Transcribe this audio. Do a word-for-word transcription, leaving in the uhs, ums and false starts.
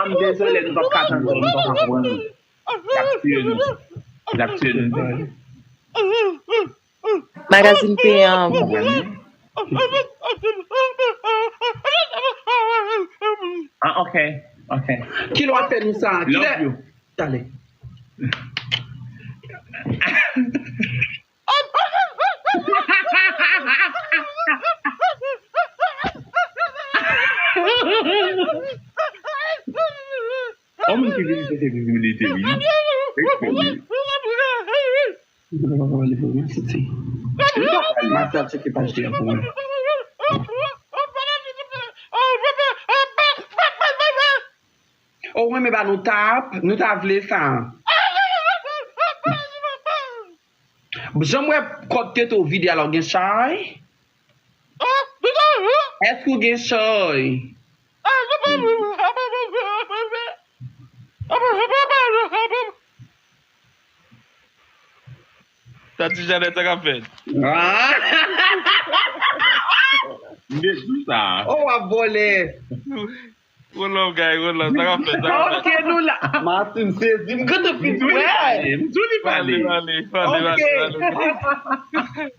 M dezole, nou p ap ka tande, nou p ap ka konprann nou. Y ap tiye nou. Y ap tiye nou. Magazin peyan an. Ah, ok. Ok. Kilè w ap fè nou sa? Kilè? Love you. Tale. Yon moun ki vini chèche vizibilite, wi. Respè, wi. Mwen pa pale pou mwen, Titi. Mwen ap al tcheke paj li an pou mwen. Oh, mwen men ba nou tap, nou ta vle sa. Jan m wè kòt tete w vide a la, w gen chay? Èske w gen chay? Tati Janèt, sa k ap fèt? Ah! M te di w sa. Oh, w ap vòlè. Roland, guy, Roland, sa k ap fèt? Sa k ap fèt? Ok, nou la. Martin sezi. M kontan fin M di w li wè. pale. M di w li pale. Pale, pale, pale, Ok. pale, pale.